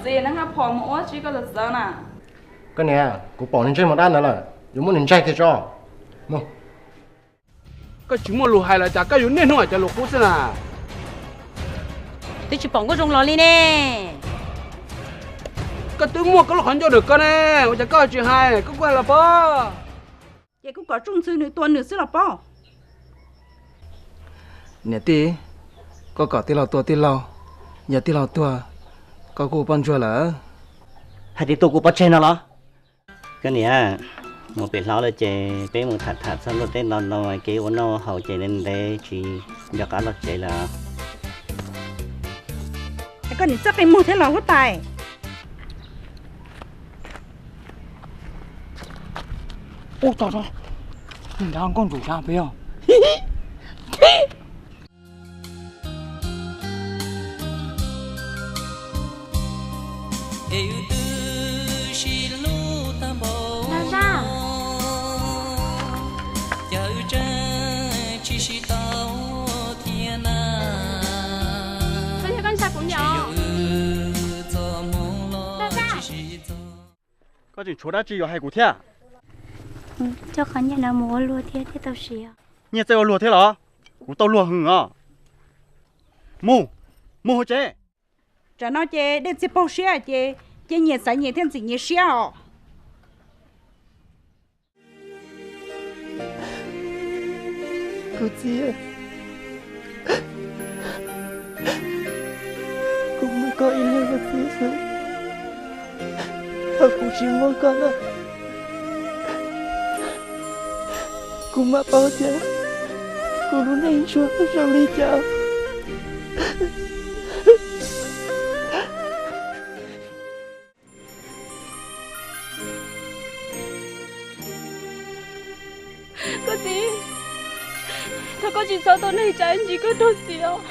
Tes, neb haj phom mus ua tsi koj txawv txawv na? Koj niam, kuv pom nws ntsej muag dab ntawd lawm, yuav muab nws ntsaig kiag tso. Mus. Koj tsis muaj lus hais los cas, koj yuav niaj hnub hais cov lus qub xwb na. Twb tsis pom Nkauj Zoo los li ne. Koj twb muaj koj lub qhov ncauj ntawm koj ne, ua cas koj tsis hais, koj kuj hais los pob. Ces kuv kom Tsooj Ntxhw nws tua nws xwb los pob. Niam tij, koj kom tij laug tua tij laug, yog tij laug tuag, koj kuj ua poj ntsuag lawm. Hais tias tua kuv pov tseg no los? Koj niam, mus pem hlob lawm ces peb mus tham tham txog luag tej ntau ntau kev ua noj ua haus ces ntev ntev tsis nco qab los tsev lawm. Koj niam txawj qi muag thiab los huab tais. Ub, tso tso, nrad nkauj ntsum xyav peb os. Dag Zaj, koj yog koj ntshai kuv niam os? Dag Zaj, koj tseem tshuav dab tsi yuav hais kuv thiab? Coj qhov nyiaj no mus ua luag thiab thiaj tau siv. Nyiaj txawj ua luag thiab los? Kuv tau luag hwv os. Mus, mus hauv tsev. Tsam no ces dej txiag paug siab ces cia nyias xaiv nyias thiaj ntxim nyias siab os. Kuv txiv, kuv muaj koj ib leeg ua txiv xwb, thaum kuv tsis muaj koj na, kuv mam paub tias kuv lub neej ntsuag zoo li cas. Koj txiv, thov koj tsis txhob tua neeg tsam ntsis koj raug txim os.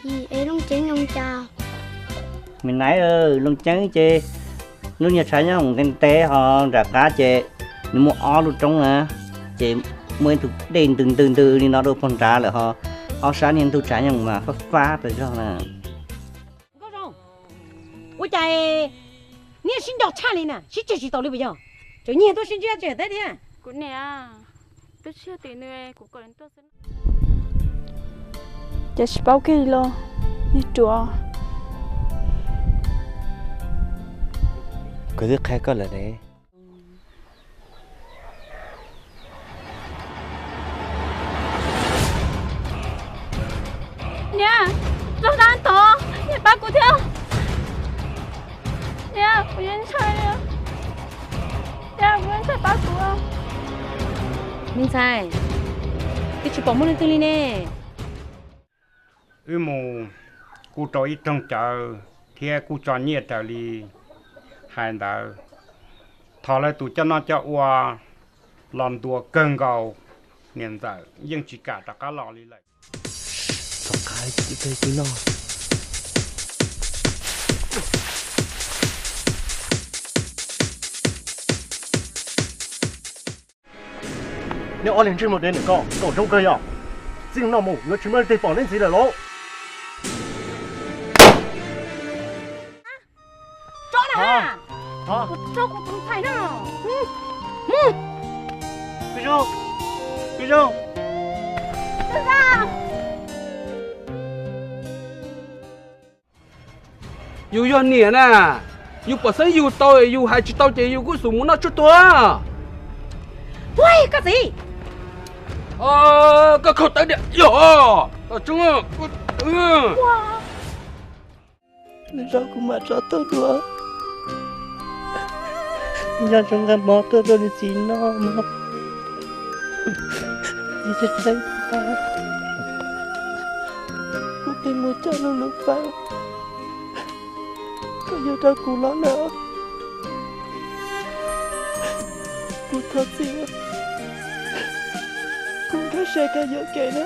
Yim es Looj Ceeb zoo cas? Me naiv, Looj Ceeb ces lub niag tshav nyooj ntev ntev ho nram qab ces nws muaj ob lub roob na, ces muaj ib tug dej ntws ntws ntws li no rau puag nrad lawm ho ob sab niag ntug tshav nyooj mas fab fab tas zog na. Nkauj Zoo, ua cas niaj sib nco tshaj li na, sib tseg tsis taus li puas yog? Tseem nyiag tuaj sib ntsib tseem thiab thiab. Kuv niam, twb tsis yog tim nws, kuv kom nws tuaj xwb. Cas tsis paub kiag li los, niag ruam. Kuv twb qhia koj lawm ne. Niam, txog dab tod, niam pab kuv thiab. Niam, kuv yeej ntshai, niam, kuv yeej ntshai, pab kuv. Me ntxhais, twb tsis pom muaj leej twg li ne. Wb mus kuj rau ib rooj cawv thiab kuj tso nyiaj raws li hais ntawd. Thov lawv tus coj noj coj ua los ntuas kawg nkaus, niam ntxawm yeej tsis kam rov qab los li lawm. Tom qab tsis tau tus noj. Nej ob leeg ntsej muag dev ntawm ko, kaum zoo kawg yog. Txij no mus yuav tsis muaj leej twg pom nej ntxiv lawm lauj. Tso na, kuv tso kuv tus ntxhais no. Pis zoo, pis zoo. Yus yog niam na, yus pom xeeb yug tau, yus hais tsis tau ces yus kuj xub mus noj tshuaj tuag. Ua koj txiv, koj khaum tawv diam yog. Nws zov kuv mam tso tuaj dua. Nco ntsoov nqa mov tuaj rau nws txiv noj mog. Txiv tseem tsheej tag, kuv twb mus coj lub lub fawb koj yuav rau kuv los lawm. Kuv thov txim, kuv nkag siab koj yuam kev na.